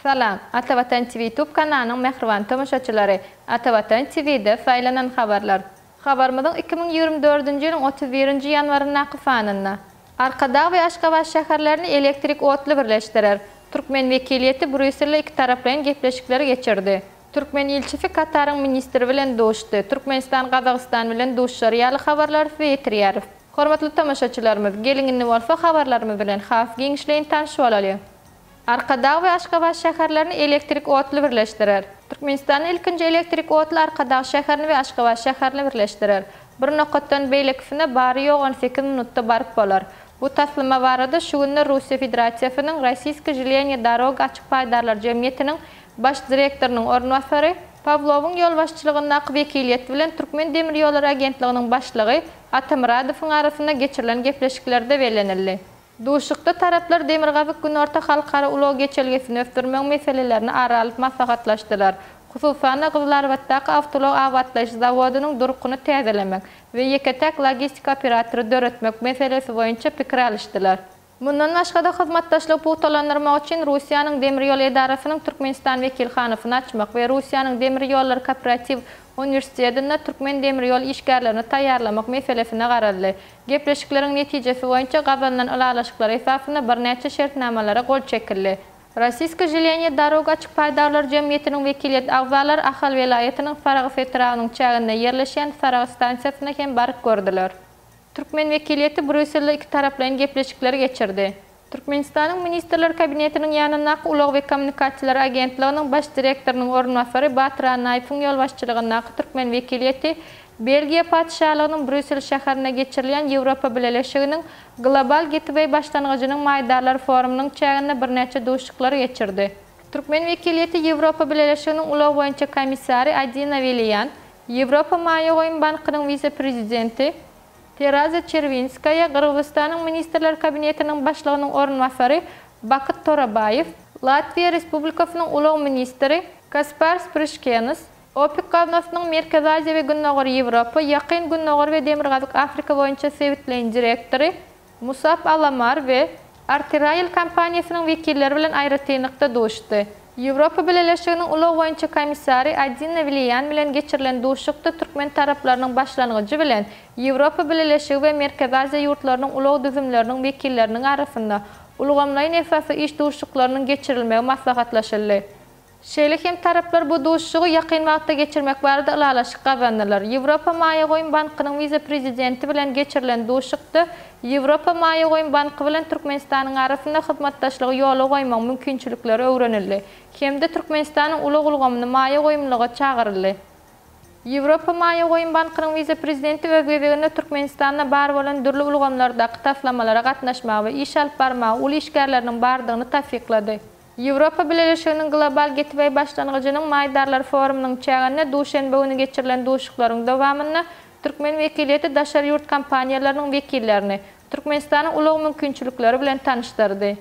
Salam, Atavatan TV YouTube kanalynyň mähriban tomaşaçylary! Atavatan TV-de saýlanan habarlar. Habarymyzyň 2024-nji ýylyň 31-nji ýanwaryndaky sanynda. Arkadag we Aşgabat şäherlerini elektrik otly birleşdirer. Türkmen wekiliýeti Brýusselde ikitaraplaýyn gepleşikleri geçirdi. Türkmen ilçisi Kataryň ministri bilen duşdy. Türkmenistan Gazagystan bilen duşuşar ýaly habarlary size ýetirýäris. Hormatly tomaşaçylarymyz, geliň indi bolsa habarlarymyz bilen has giňişleýin tanyş bolalyň. Arkadag we Aşgabat şäherlerini elektrik otly birleşdirer. Türkmenistanda ilkinji elektrik otly Arkadag şäherini we Aşgabat şäherini birleşdirer. Bir nokatdan beýlekisine bary-ýogy 18 minutda baryp bolar. Bu taslama barada şu günler Russiýa Federasiýasynyň Rossiýskiý železnyý dorogi açyk paýdarlar jemgyýetiniň baş direktorynyň orunbasary Pawlowyň ýolbaşçylygyndaky wekiliýet bilen Türkmen demir ýollary agentliginiň başlygy Atamyradowyň arasynda geçirilen gepleşiklerde bellenildi. Duşuşykda taraplar Demirgazyk-Günorta halkara ulag geçelgesini ösdürmegiň meselelerini ara alyp maslahatlaşdylar. Hususan-da, Gyzylarbatdaky awtoulag abatlaýyş zawodynyň durkuny täzelemek we ýeke-täk logistika operatory döretmek meselesi boýunça pikir alyşdylar. Mundan başga-da, hyzmatdaşlygy pugtalandyrmak üçin Russiýanyň demir ýol edarasynyň Türkmenistan wekilhanasyny açmak we Russiýanyň demir ýollary kooperatiw uniwersitetinde türkmen demir ýol işgärlerini taýýarlamak meselesine garaldy. Gepleşikleriň netijesi boýunça gazanylan ylalaşyklar esasynda birnäçe şertnamalara gol çekildi. Rossiýska želeniýa daroga açyk paýdarlar jemgyýetiniň wekiliýet agzalary Ahal welaýatynyň Sarahs etrabynyň çäginde ýerleşýän Sarahs stansiýasyna hem baryp gördüler. Türkmen wekiliýeti Brýusselde ikitaraplaýyn gepleşikleri geçirdi. Türkmenistanyň Ministrler Kabinetiniň ýanyndaky Ulag we kommunikasiýalar agentliginiň baş direktorynyň orunbasary Batyr Annaýewiň ýolbaşçylygyndaky türkmen wekiliýeti Belgiýa Patyşalygynyň Brýussel şäherinde geçirilýän Ýewropa Bileleşiginiň Global Gateway başlangyjynyň maýdarlar forumynyň çäginde birnäçe duşuşyklary geçirdi. Türkmen wekiliýeti Ýewropa Bileleşiginiň ulag boýunça komissary Adina Welian, Ýewropa maýa goýum bankynyň wise-prezidenti Teraza Çerwinskaýa, Gyrgyzystanyň Ministrler Kabinetiniň Başlygynyň orunbasary Bakyt Torabaýew, Latwiýa Respublikasynyň ulag ministri Kaspars Prişkenis, OPEK gaznasynyň Merkezi Aziýa we Gündogar Ýewropa, Ýakyn Gündogar we Demirgazyk Afrika boýunça sebitleýin direktory Musab Alamar we Artirail kompaniýasynyň wekilleri bilen aýratynlykda duşdy. Ýewropa Bileleşiginiň ulag boýunça komissary Adina Wilian bilen geçirilen duşuşykda türkmen taraplarynyň başlangyjy bilen Ýewropa Bileleşigi we Merkezi Aziýa ýurtlarynyň ulag düzümleriniň wekilleriniň arasynda ulgamlaýyn esasda iş duşuşyklarynyň geçirilmegi maslahatlaşyldy. Şeýle hem taraplar bu duşuşygy ýakyn wagtda geçirmek barada ylalaşyk gazandylar. Ýewropa Maýa goýum bankynyň wise-prezidenti bilen geçirilen duşuşykda Ýewropa Maýa goýum banky bilen Türkmenistanyň arasynda hyzmatdaşlygy ýola goýmagyň mümkinçilikleri öwrenildi hem-de Türkmenistanyň ulag ulgamyny maýa goýumlyga çagyryldy. Ýewropa Maýa goýum bankynyň wise-prezidenti öz gezeginde Türkmenistanda bar bolan dürli ulgamlardaky taslamalara gatnaşmaga we iş alyp barmaga uly işgärleriniň bardygyny tassyklady. Ýewropa Bileleşiginiň Global Gateway başlangyjynyň maýdarlar forumynyň çäginde duşenbe güni geçirilen duşuşyklaryň dowamynda türkmen wekiliýeti daşary ýurt kompaniýalarynyň wekillerini Türkmenistanyň ulag mümkinçilikleri bilen tanyşdyrdy.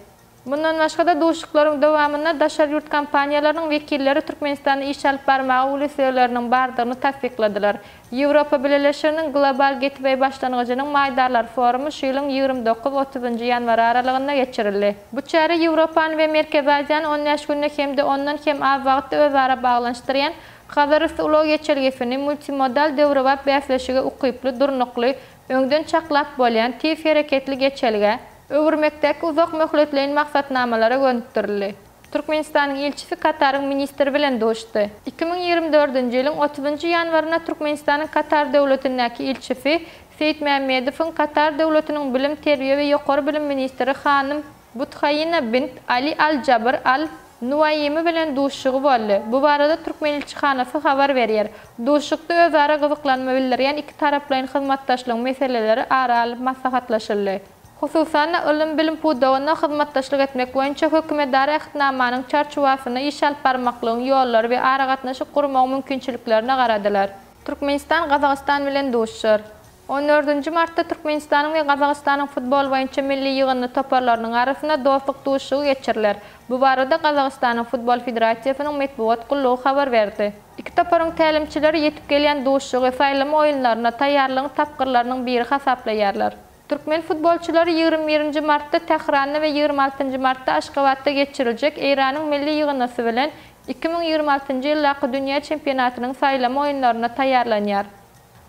Mundan başga-da, duşuşyklaryň dowamynda daşary ýurt kompaniýalarynyň wekilleri Türkmenistanda iş alyp barmaga uly islegleriniň bardygyny tassykladylar. Ýewropa Bileleşiginiň Global Gateway başlangyjynyň maýdarlar forumy şu ýylyň 29, 30-njy ýanwary aralygynda geçirildi. Bu çäre Ýewropany we Merkezi Aziýany 15 günde hem-de ondan hem az wagtda özara baglanyşdyrýan Hazarüsti ulag geçelgesini multimodal döwrebap bäsleşige ukyply, durnukly, öňden çaklap bolýan, tiz hereketli geçelgä öwürmekdäki uzak möhletleýin maksatnamalara gönükdirildi. Türkmenistanyň ilçisi Kataryň ministri bilen duşdy. 2024-nji ýylyň 30-njy ýanwarynda Türkmenistanyň Katar Döwletindäki ilçisi Seýitmämmedowyň Katar Döwletiniň bilim, terbiýe we ýokary bilim ministri hanym Buthaina bint Ali Al-Jabr Al Nuaimi bilen duşuşygy boldy. Bu barada türkmen ilçihanasy habar berýär. Duşuşykda özara gyzyklanma bildirýän ikitaraplaýyn hyzmatdaşlygyň meseleleri ara alnyp maslahatlaşyldy. Hususan-da, ylym-bilim pudagynda hyzmatdaşlyk etmek boýunça hökümetara Ähtnamanyň çarçuwasynda iş alyp barmaklygyň ýollary we aragatnaşyk gurmagyň mümkinçiliklerine garadylar. Türkmenistan Gazagystan bilen duşuşar. On dördünji martda Türkmenistanyň we Gazagystanyň futbol boýunça milli ýygyndy toparlarynyň arasynda dostluk duşuşygy geçiriler. Bu barada Gazagystanyň Futbol federasiýasynyň metbugat gullugy habar berdi. Iki toparyň tälimçileri ýetip gelýän duşuşygy saýlama oýunlaryna taýýarlygyň tapgyrlarynyň biri hasaplaýarlar. Türkmen futbolçylary 21-nji martda Tähranda we 26-njy martda Aşgabatda geçiriljek Eýranyň milli ýygyndysy bilen 2026-njy ýyldaky dünýä çempionatynyň saýlama oýunlaryna taýýarlanýar.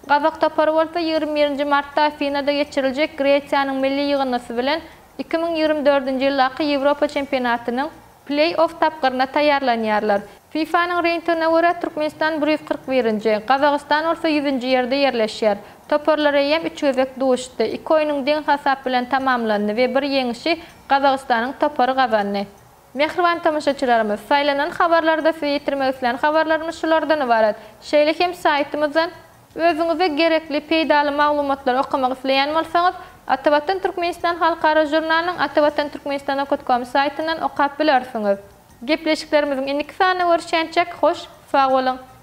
Gazak topary bolsa 21-nji martda Afinada geçiriljek Gresiýanyň milli ýygyndysy bilen 2024-nji ýyldaky Ýewropa çempionatynyň Pleý-off tapgyryna taýýarlanýarlar. FIFA-nyň reýtingine görä, Türkmenistan 141-nji, Gazagystan bolsa ýüzünji ýerde ýerleşýär. Toparlar eýýäm üç gezek duşdy. Iki oýnuň deň hasap bilen tamamlandy we bir ýeňişi Gazagystanyň topary gazandy. Mähriban tomaşaçylarymyz, saýlanan habarlarda size ýetirmek islän habarlarymyz şulardan ybarat. Şeýle hem saýtymyzdan Özüňize gerekli, peýdaly maglumatlary okamak isleýän bolsaňyz, Atavatan Türkmenistan halkara žurnalynyň atavatanturkmenistan.com saýtyndan okap bilersiňiz. Gepleşiklerimiziň indiki sanynda görüşýänçäk, hoş, sag boluň!